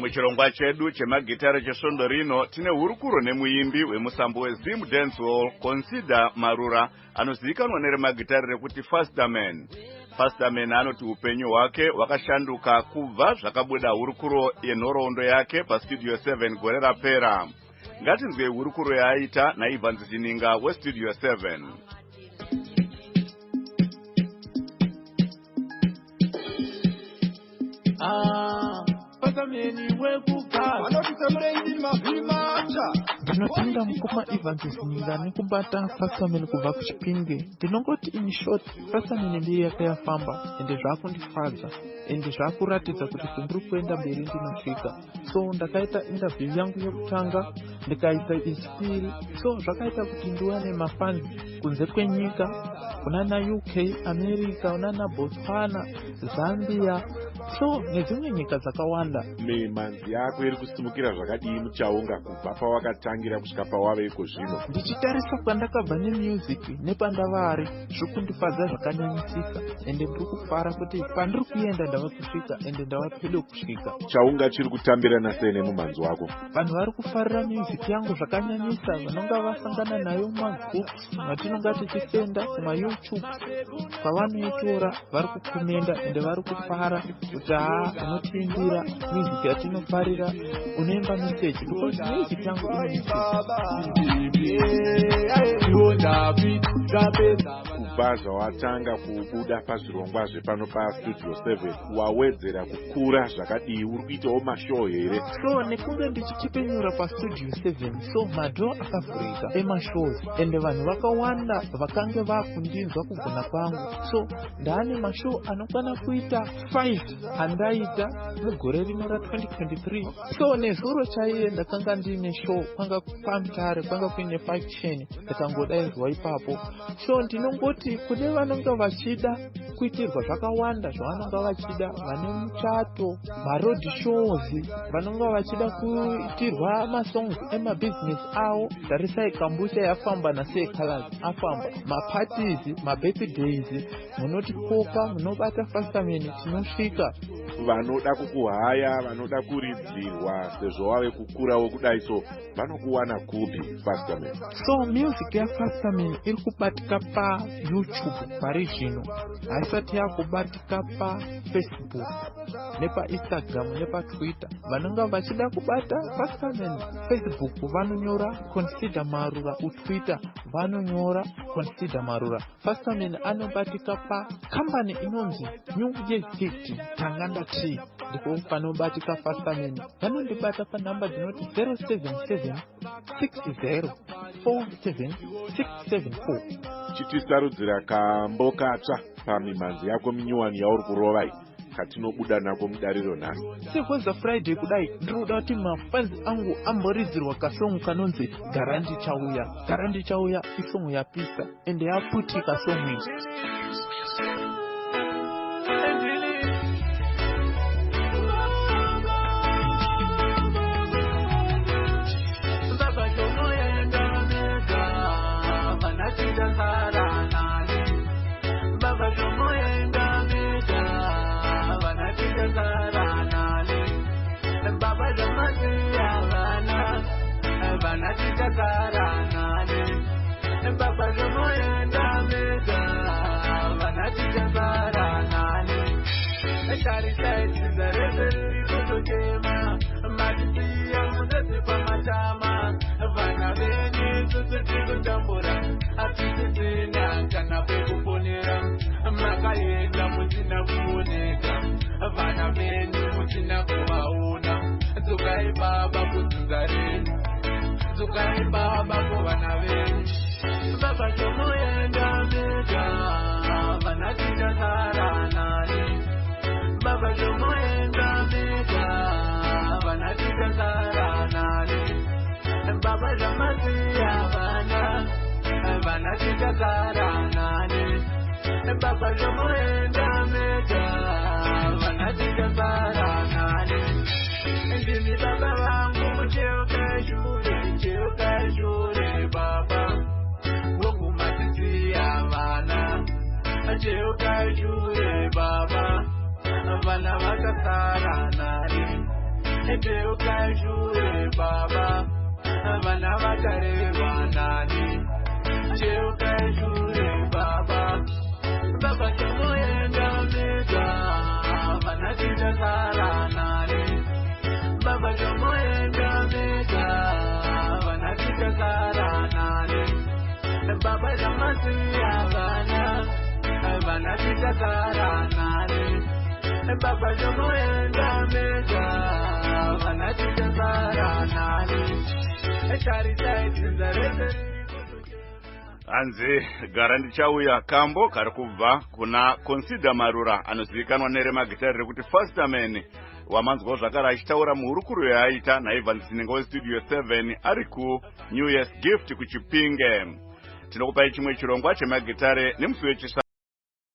Muchirongwa chedu chemagitare chesvondo rino tine hurukuro nemuimbi wemusambo weZim Dancehall, Consider Marura, anozivikanwa neremagitare rekuti Fasterman. Fasterman anoti upenyu hwake hwakashanduka kubva zvakabuda hurukuro yenhoroondo yake paStudio 7 gore rapera. Ngatinzwei hurukuro yaaita naIvans Jininga weStudio 7. Ah, Ndinotenda mukoma Evans Zininga nekubata Fasterman kubva kuChipinge. Ndinongoti in short, Fasterman ndiye yakayafamba ende zvakundifadza ende zvakuratidza kuti kwandiri kuenda mberi ndinosvika. So ndakaita interview yangu yekutanga, ndikaita yechipiri, so zvakaita kuti ndiwane mafans kunze kwenyika, kunana UK, America, kunana Botswana, Zambia, so nedzimwe nyika dzakawanda. Mimhanzi yako iri kusimukira zvakadii muchaunga kubva pawakatangira kusvika pawave iko zvino? Ndichitarisa kwandakabva nemusic nepandavari, zviri kundifadza zvakanyanyisika ende ndiri kufara kuti pandiri kuenda ndava kusvika ende ndava pedo kusvika. Chaunga chiri kutambirana sei nemumhanzi wako? Vanhu vari kufarira music yangu zvakanyanyisa, vanonga vasangana nayo mumagroups matinonga tichisenda kumaYouTube, kwavanoitora vari kukomenda ende vari kufara kuti haa, unotiimbira music yatinofarira, unoimba message, because music yangu ine message. Kubva zvawatanga kubuda pazvirongwa zvepano paStudio 7, wawedzera kukura zvakadii? Uri kuitawo mashow here? So nekunge ndichitipenyura paStudio 7, so madoor akavhurika emashows ende vanhu vakawanda vakange vakundinzwa kugona kwangu. So ndaane mashow anokwana kuita 5 andaita mugore rino ra2023. So nezuro chaiye ndakanga ndiine show kwanga paMutare, kwanga kuine 5 ndikangodaidzwa ipapo. So ndinongoti kune vanonge vachida kuitirwa zvakawanda zvavanonga vachida, vane muchato, maroad shows, vanonga vachida kuitirwa masongs emabhizinesi avo, tarisai Kambusha yafamba naSeh Calaz afamba, maparties, mabirthdays, munotikoka, munobata Fasterman, tinosvika. Vanoda kukuhaya, vanoda kuridzirwa sezvo wave kukurawo kudai, so vanokuwana kupi, Fasterman? So music yaFasterman iri kubatika paYouTube pari zvino, haisati yakubatika paFacebook nepaInstagram nepaTwitter. Vanonga vachida kubata Fasterman, Facebook vanonyora Consider Marura, kuTwitter vanonyora Consider Marura. Fasterman anobatika pakambani inonzi New Year Gift Tanganda Tree, ndipo panobatika Fasterman. Vanondibata panhamba dzinoti 077 60 47 674. Chitisarudzira kambo katsva pamimhanzi yako minyowani yauri kurova iyi, katinobuda nako mudariro nhasi. Sekweza Friday kudai, ndinoda kuti mafans angu amboridzirwa kasong kanonzi "Gara Ndichauya". "Gara Ndichauya" isong yapisa ende yaputika song iyi. Baba chomoenda mega, vana tichasara nani? Baba chomoenda mega, vana tichasara nani? Baba zvamasiya vana, vana tichasara nani? Baba zvomoenda mega, vana tichasara nani? Tarisai dzinza rese riri kutochema, matisiya musese pamatama. Vana venyu isusu tiri kutambura, hatisisina kana pekuponera. Makaenda musina kuoneka, vana venyu musina kuvaona. Dzokai baba kudzinza renyu, dzokai baba kuvana venyu. Baba chomoenda mega, vana tichasara nani? Baba chomoenda mega, vana tichasara nani? Baba zvamasiya vana, vana tichasara nani? Baba zvomoenda mega, vana tichasara nani? Ndimi baba vangu, mucheuka shure, cheuka shure baba wangu, matisiya vana. Cheuka shure baba, vana vakasara nani? Cheukai shure baba, vana vacharerwa nani? Cheukai shure baba, baba chomoenda mega, vana tichasara nani? Baba chomoenda mega, vana tichasara nani? Baba chamasiya vana, vana tichasara nani? Baba chomoenda mega, vana tichasara nani? Tarisai dzinza rese. Hanzi "Gara Ndichauya", kambo kari kubva kuna Consider Marura, anozivikanwa neremagitari rekuti Fasterman, wamanzwawo zvakare achitaura muhurukuro yaaita naIvan Sinenga weStudio 7 ari kuNew Year's Gift kuChipinge. Tinokupai chimwe chirongwa chemagitare nemusi wechishanu.